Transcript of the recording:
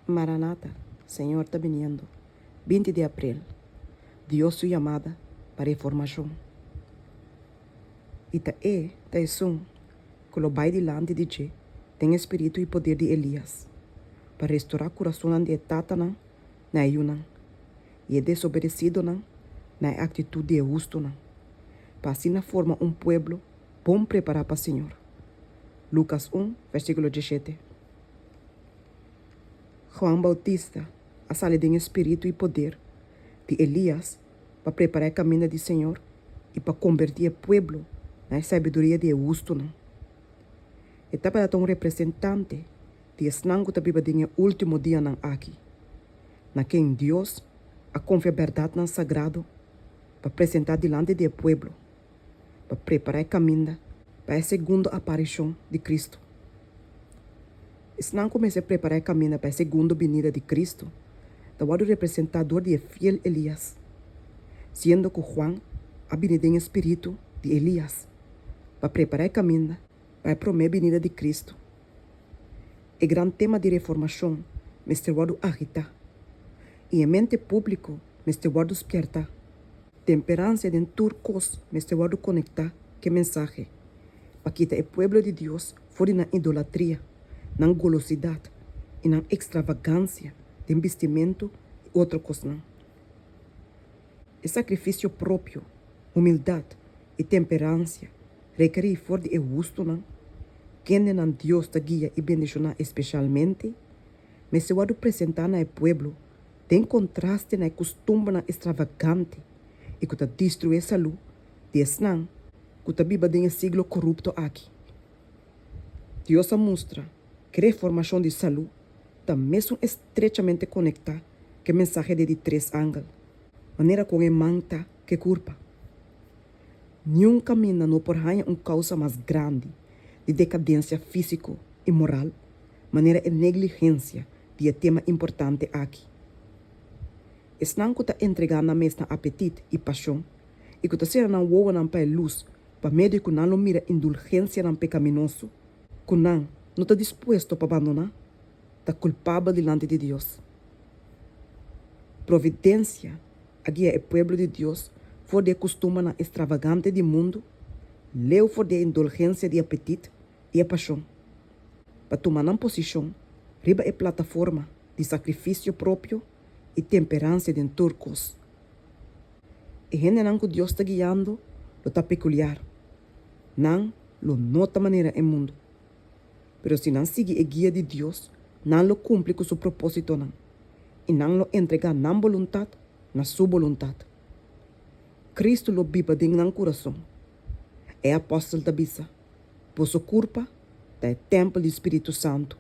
Maranata, Señor ta biniendo, 20 di aprel, Dios su yamada pa reformashon. I ta E ta esun ku lo bai dilanti di dje den e spiritu i poder di Elias, pa restorá kurasonnan di e tatanan na e yunan, i e desobedesidonan na e aktitut di e hustunan, pa asina forma un pueblo bon prepará pa Señor. Lukas un, versíkulo 17. Juan Bautista a sali den e spiritu i poder di Elias pa prepará e kaminda di Señor i pa kombertí e pueblo na e sabiduria di e hustunan. E tabata un representante di esnan ku ta biba den e último dianan aki, na ken Dios a konfia bèrdatnan sagrado pa presentá dilanti di e pueblo, pa prepará e kaminda pa e segundo aparishon di Kristu. Esnan ku mester prepará e kaminda pa e segundo binida di Kristu ta wòrdu representá dor di e fiel Elias, siendo ku Juan a bini den e spiritu di Elias pa prepará e kaminda pa e promé binida di Kristu. E gran tema di reformashon mester wòrdu agitá i e mente públiko mester wòrdu spièrtá. Temperansia den tur kos mester wòrdu konektá ku e mensahe pa kita e pueblo di Dios for di nan idolatria, nan golosidat i nan ekstravagansia den bistimentu i otro kosnan. E sakrifisio propio, humildat i temperansia rekerí for di e hustunan, kendenan Dios ta guia i bendishoná espeshalmente, mester wòrdu presentá na e pueblo den kontraste na e kustumbernan estravagante i ku ta destruí e salú di esnan ku ta biba den e siglo korupto aki. Dios a mustra ku e reformashon di salú ta mesun estrechamente konektá ku e mensahe di e di tres angel, manera kon e man ta ku e kurpa. Niun kaminda no por haña un kousa mas grandi di dekadensia físiko i moral manera e negligensia di e tema importante aki. Esnan ku ta entregá nan mes na apetit i pashon i ku ta sera nan wowonan pa e lus pa medio ku nan lo mira indulgensianan pekaminoso ku nan no ta dispuesto pa bandoná, ta kulpabel dilanti di Dios. Providensia a guia e pueblo di Dios for di e kustumbernan estravagante di mundu, leu for di e indulgensia di apetit i e pashon, pa tuma nan posishon riba e plataforma di sakrifisio propio i temperansia den tur kos. E hendenan ku Dios ta guiando lo ta pekuliar. Nan lo no ta manera e mundu. Pero si nan sigui e guia di Dios, nan lo kumpli ku su propósitonan i nan lo entregá nan boluntat na su boluntat. Kristu lo biba den nan kurason. E apòstel ta bisa, Boso kurpa ta e tèmpel di spiritu santu.